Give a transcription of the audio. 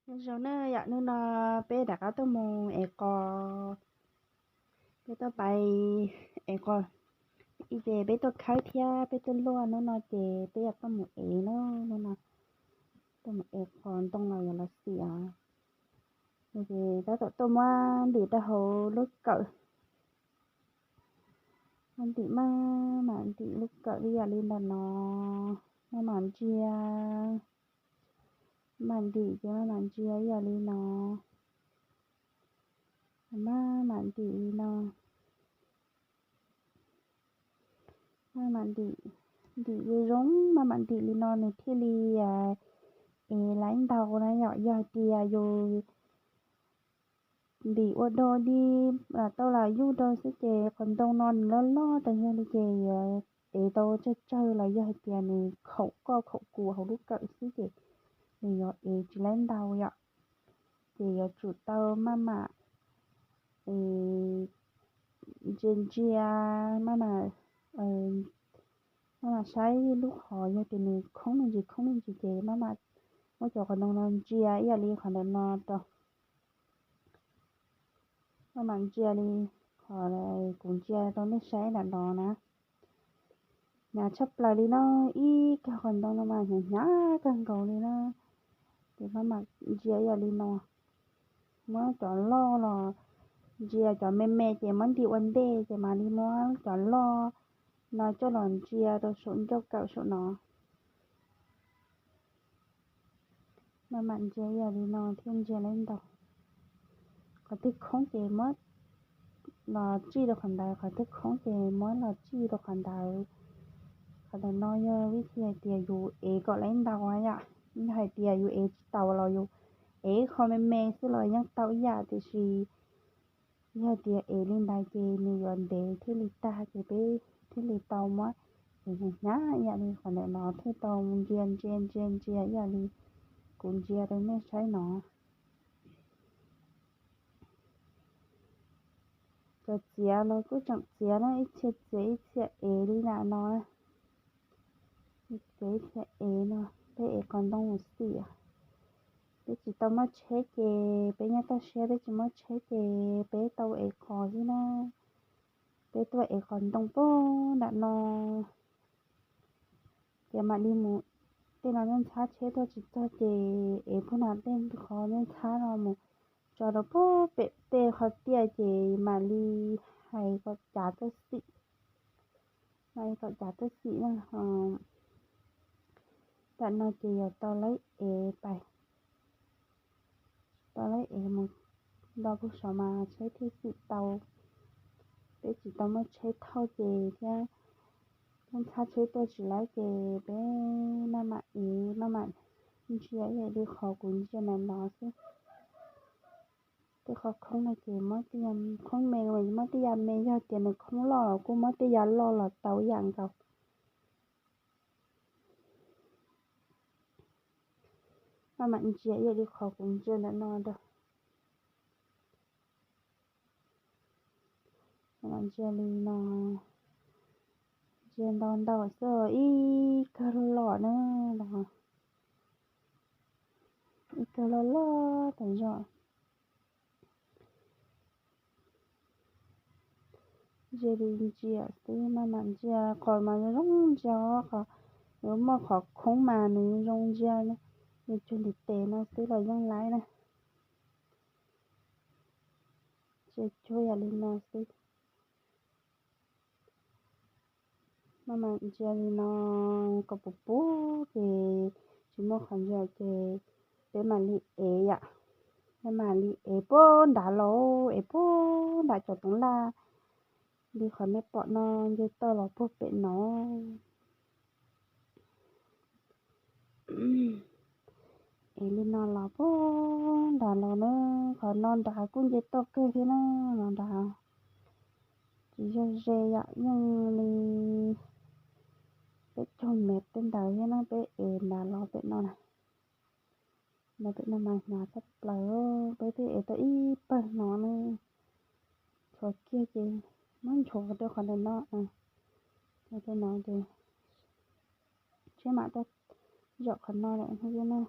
Nyob zoo na yom, hnub no peb rov qab tuaj mus ev qos, peb tuaj pais ev qos ib ces peb tuaj khawb thiab peb tuaj luaj, hnub no ces peb yuav tuaj mus ev na, hnub no tuaj mus ev qos ntoo los yuav los xim os. Ces tab tom tuaj muab ntim rau hauv lub kawm, muab ntim maj mam ntim lub kawm ib yam li ntawm no, maj mam ntsia, maj mam ntim ces maj mam ntsia ib yam li no, maj mam ntim li no, maj mam ntim, ntim zoo zoo, maj mam ntim li no nws thiaj li ev laib ntau na yom. Yog hais tias yus ntim ua dog dig tau lam yug rau xwb ces qos ntoo no nws loj loj tas zog li ces yuav ev tau tsawg tsawg los yog hais tias nws khaum koj khaum kuv hauv lub kawm xwb ces nws yuav ev tsis laib ntau yom. Ces yuav tsum tau maj mam ntsia ntsia, maj mam, maj mam saib lub qhov, yog tias nws khoob me ntsis khoob me ntsis ces maj mam muab cov qos ntoo no ntsia ib yam li qhov ntawm no rau, maj mam ntsia li qhov kuv ntsia rau nej saib ntawm no na. Hnyav tshaj plaws li no, ib kawg qos ntoo no mas hnyav hnyav kawg nkaus li na. Ces maj mam ntsia ib yam li no, muab cov loj los ntsia, cov me me ces muab ntim ua ntej ces mam li muab cov loj no coj los ntsia rau saum ncauj kawm saum no. Maj mam ntsia ib yam li no thiaj ntsia laib ntau. Qhov twg khoob ces muab los tsij rau qhov ntawd, qhov twg khoob ces muab los tsij rau qhov ntawd. Qhov ntawm no yog vib thib hais tias yus ev kom laib ntau yom. Yog hais tias yus ev tsis taus los yus ev ib qho me me xwb los yeej tau ib yam, tiam sis yog tias ev li ntawd ces nws yuav ntev thiaj li tag ces peb thiaj li tau muab ev hnyav hnyav ib yam li qhov ntawm no thiaj tau ntsia ntsia ntsia ntsia ib yam li kuv ntsia rau nej saib no. Cov txiav los kuj tseem txiav na, ib txhia txiav ib txhia ev li ntawm no. Txiav ib txhia ev no, peb ev qos ntoo mus xim. Peb tsis tau muaj tsheb ces peb nyob toj siab, peb tsis muaj tsheb ces peb tau ev qos xwb na. Peb tuaj ev qos ntoo puag nram no ces mam li mus. Tej no nej ntxhab tsheb tuaj tsis txog ces ev puag nram tej qhov nej ntxhab no mus tso rau puag pem tej qhov tiaj ces mam li hais kom cav tuaj xim. Mam li kom cav tuaj xim na. Tam no ces yuav tau laib ev pais, tau laib ev mus nto puag saud mas tsheb thiaj xim tau. Peb tsis tau muaj tsheb thauj ces thiab, ntxhab tsheb tuaj tsis laib ces peb maj mam ev maj mam ntsia ib yam li qhov kuv ntsia ntawm no xwb. Tej qhov khoob no ces muab tej yam khoob me no muab tej yam me, yog tias nws khoob loj los kuj muab tej yam loj los tau ib yam nkaus. Maj mam ntsia ib yam li qhov kuv ntsia ntawm no rau. Maj mam ntsia li no, ntsia ntau ntau xwb, ib kawg loj na los, ib kawg loj loj tas zog. Ntsia li ntsia xwb, maj mam ntsia, qos mas zoo zoo ntsia, qos yuav muaj qhov khoob mas nws zoo ntsia, nws cuag ntiv tes no xwb los yeej laib na. Ntsia cuag yam li no xwb. Maj mam ntsia li no kom puv puv ces tsis muaj qhov ntsia ces peb mam li ev yom. Peb mam li ev puag nrad los, ev puag nram cov toov laj li qhov nej pom no, nce toj los puag pem no. Ev li no los puag nrad los na, qhov no nrad kuj nce toj kawg thiab na, los nrad tsis yog ze yom, yeej li peb caug mev tej ntawd thiab na, peb ev nrad los pem no na. Los pem no mas hnyav tshaj plaws, peb twb ev tau ib pawg no na, tshuav kiag ces muab nchuav rau qhov ntawm no, rau no ces tsheb mam tuaj zaum qhov no lawm no.